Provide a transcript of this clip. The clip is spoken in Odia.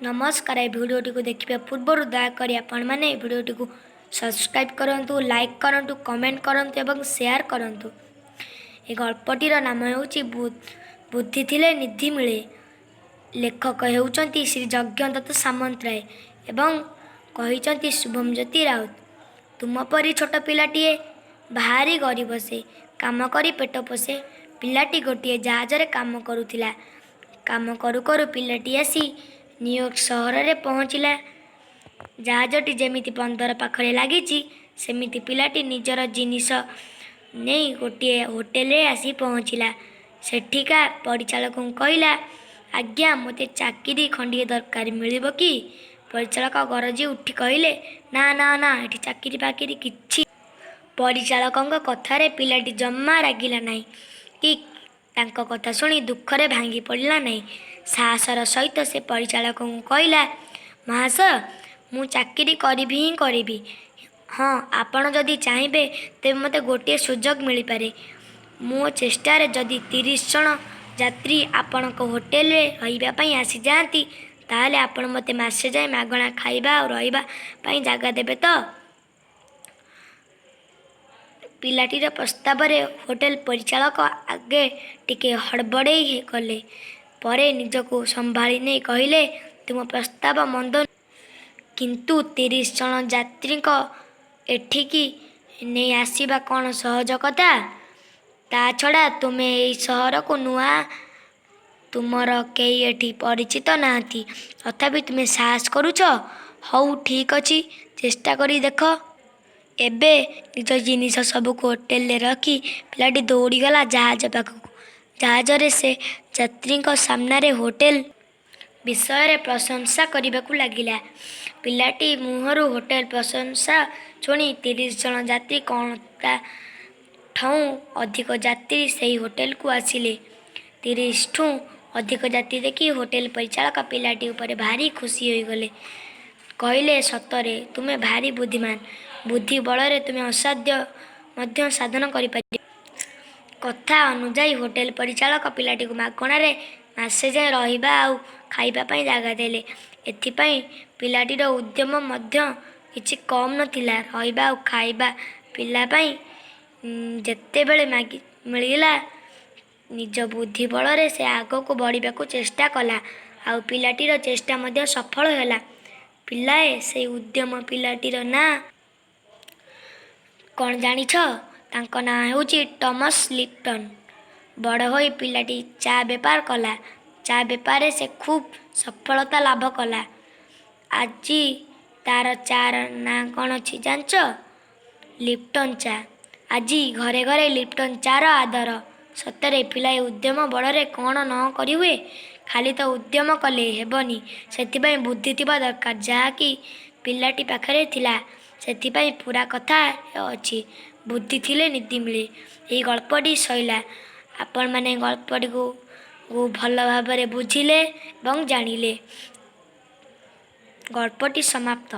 ନମସ୍କାର। ଏ ଭିଡ଼ିଓଟିକୁ ଦେଖିବା ପୂର୍ବରୁ ଦୟାକରି ଆପଣମାନେ ଏ ଭିଡ଼ିଓଟିକୁ ସବସ୍କ୍ରାଇବ୍ କରନ୍ତୁ, ଲାଇକ୍ କରନ୍ତୁ, କମେଣ୍ଟ କରନ୍ତୁ ଏବଂ ସେୟାର କରନ୍ତୁ। ଏ ଗଳ୍ପଟିର ନାମ ହେଉଛି ବୁଦ୍ଧି ଥିଲେ ନିଧି ମିଳେ। ଲେଖକ ହେଉଛନ୍ତି ଶ୍ରୀ ଯଜ୍ଞଦତ୍ତ ସାମନ୍ତରାୟ ଏବଂ କହିଛନ୍ତି ଶୁଭମ ଜ୍ୟୋତି ରାଉତ। ତୁମ ପରି ଛୋଟ ପିଲାଟିଏ, ଭାରି ଗରିବ ସେ, କାମ କରି ପେଟ ପୋଷେ। ପିଲାଟି ଗୋଟିଏ ଜାହାଜରେ କାମ କରୁଥିଲା। କାମ କରୁ କରୁ ପିଲାଟି ଆସି ନ୍ୟୁୟର୍କ ସହରରେ ପହଞ୍ଚିଲା। ଜାହାଜଟି ଯେମିତି ବନ୍ଦର ପାଖରେ ଲାଗିଛି, ସେମିତି ପିଲାଟି ନିଜର ଜିନିଷ ନେଇ ଗୋଟିଏ ହୋଟେଲରେ ଆସି ପହଞ୍ଚିଲା। ସେଠିକା ପରିଚାଳକଙ୍କୁ କହିଲା, "ଆଜ୍ଞା, ମୋତେ ଚାକିରି ଖଣ୍ଡିଏ ଦରକାର, ମିଳିବ କି?" ପରିଚାଳକ ଗରଜି ଉଠି କହିଲେ, "ନା, ନା, ନା, ଏଠି ଚାକିରି ଫାକିରି କିଛି।" ପରିଚାଳକଙ୍କ କଥାରେ ପିଲାଟି ଜମା ରାଗିଲା ନାହିଁ କି ତାଙ୍କ କଥା ଶୁଣି ଦୁଃଖରେ ଭାଙ୍ଗି ପଡ଼ିଲା ନାହିଁ। ସାହସର ସହିତ ସେ ପରିଚାଳକଙ୍କୁ କହିଲା, "ମହାଶୟ, ମୁଁ ଚାକିରି କରିବି ହିଁ କରିବି। ହଁ, ଆପଣ ଯଦି ଚାହିଁବେ ତେବେ ମୋତେ ଗୋଟିଏ ସୁଯୋଗ ମିଳିପାରେ। ମୋ ଚେଷ୍ଟାରେ ଯଦି 30 ଜଣ ଯାତ୍ରୀ ଆପଣଙ୍କ ହୋଟେଲରେ ରହିବା ପାଇଁ ଆସିଯାଆନ୍ତି, ତାହେଲେ ଆପଣ ମୋତେ ମାସେ ଯାଏ ମାଗଣା ଖାଇବା ଆଉ ରହିବା ପାଇଁ ଜାଗା ଦେବେ ତ?" ପିଲାଟିର ପ୍ରସ୍ତାବରେ ହୋଟେଲ ପରିଚାଳକ ଆଗେ ଟିକେ ହଡ଼ବଡ଼େଇ ଗଲେ। ପରେ ନିଜକୁ ସମ୍ଭାଳି ନେଇ କହିଲେ, "ତୁମ ପ୍ରସ୍ତାବ ମନ୍ଦ। କିନ୍ତୁ 30 ଜଣ ଯାତ୍ରୀଙ୍କ ଏଠିକି ନେଇ ଆସିବା କ'ଣ ସହଜ କଥା? ତା'ଛଡ଼ା ତୁମେ ଏଇ ସହରକୁ ନୂଆ, ତୁମର କେହି ଏଠି ପରିଚିତ ନାହାନ୍ତି। ତଥାପି ତୁମେ ସାହସ କରୁଛ। ହଉ, ଠିକ୍ ଅଛି, ଚେଷ୍ଟା କରି ଦେଖ।" ଏବେ ନିଜ ଜିନିଷ ସବୁକୁ ହୋଟେଲରେ ରଖି ପିଲାଟି ଦୌଡ଼ିଗଲା ଜାହାଜ ପାଖକୁ। ଜାହାଜରେ ସେ ଯାତ୍ରୀଙ୍କ ସାମ୍ନାରେ ହୋଟେଲ ବିଷୟରେ ପ୍ରଶଂସା କରିବାକୁ ଲାଗିଲା। ପିଲାଟି ମୁହଁରୁ ହୋଟେଲ ପ୍ରଶଂସା ଶୁଣି 30 ଜଣ ଯାତ୍ରୀ କ'ଣ, ତା'ଠଉଁ ଅଧିକ ଯାତ୍ରୀ ସେହି ହୋଟେଲକୁ ଆସିଲେ। 30ଠୁଁ ଅଧିକ ଯାତ୍ରୀ ଦେଖି ହୋଟେଲ ପରିଚାଳକ ପିଲାଟି ଉପରେ ଭାରି ଖୁସି ହୋଇଗଲେ। କହିଲେ, "ସତରେ ତୁମେ ଭାରି ବୁଦ୍ଧିମାନ। ବୁଦ୍ଧି ବଳରେ ତୁମେ ଅସାଧ୍ୟ ମଧ୍ୟ ସାଧନ କରିପାରିବ।" କଥା ଅନୁଯାୟୀ ହୋଟେଲ ପରିଚାଳକ ପିଲାଟିକୁ ମାଗଣାରେ ମାସେ ଯାଏ ରହିବା ଆଉ ଖାଇବା ପାଇଁ ଜାଗା ଦେଲେ। ଏଥିପାଇଁ ପିଲାଟିର ଉଦ୍ୟମ ମଧ୍ୟ କିଛି କମ୍ ନ ଥିଲା। ରହିବା ଆଉ ଖାଇବା ପିଲା ପାଇଁ ଯେତେବେଳେ ମିଳିଲା, ନିଜ ବୁଦ୍ଧି ବଳରେ ସେ ଆଗକୁ ବଢ଼ିବାକୁ ଚେଷ୍ଟା କଲା। ଆଉ ପିଲାଟିର ଚେଷ୍ଟା ମଧ୍ୟ ସଫଳ ହେଲା। ପିଲାଏ, ସେଇ ଉଦ୍ୟମ ପିଲାଟିର ନାଁ କ'ଣ ଜାଣିଛ? ତାଙ୍କ ନାଁ ହେଉଛି ଟମସ୍ ଲିପ୍ଟନ। ବଡ଼ ହୋଇ ପିଲାଟି ଚା' ବେପାର କଲା। ଚା' ବେପାରରେ ସେ ଖୁବ୍ ସଫଳତା ଲାଭ କଲା। ଆଜି ତା'ର ଚା'ର ନାଁ କ'ଣ ଅଛି ଜାଣିଛ? ଲିପ୍ଟନ ଚା'। ଆଜି ଘରେ ଘରେ ଲିପ୍ଟନ ଚା'ର ଆଦର। ସତରେ ପିଲାଏ, ଉଦ୍ୟମ ବଳରେ କ'ଣ ନ କରିହୁଏ? ଖାଲି ତ ଉଦ୍ୟମ କଲେ ହେବନି, ସେଥିପାଇଁ ବୁଦ୍ଧି ଥିବା ଦରକାର, ଯାହାକି ପିଲାଟି ପାଖରେ ଥିଲା। ସେଥିପାଇଁ ପୂରା କଥାରେ ଅଛି, ବୁଦ୍ଧି ଥିଲେ ନିଧି ମିଳେ। ଏହି ଗଳ୍ପଟି ସରିଲା। ଆପଣମାନେ ଗଳ୍ପଟିକୁ ଭଲ ଭାବରେ ବୁଝିଲେ ଏବଂ ଜାଣିଲେ। ଗଳ୍ପଟି ସମାପ୍ତ।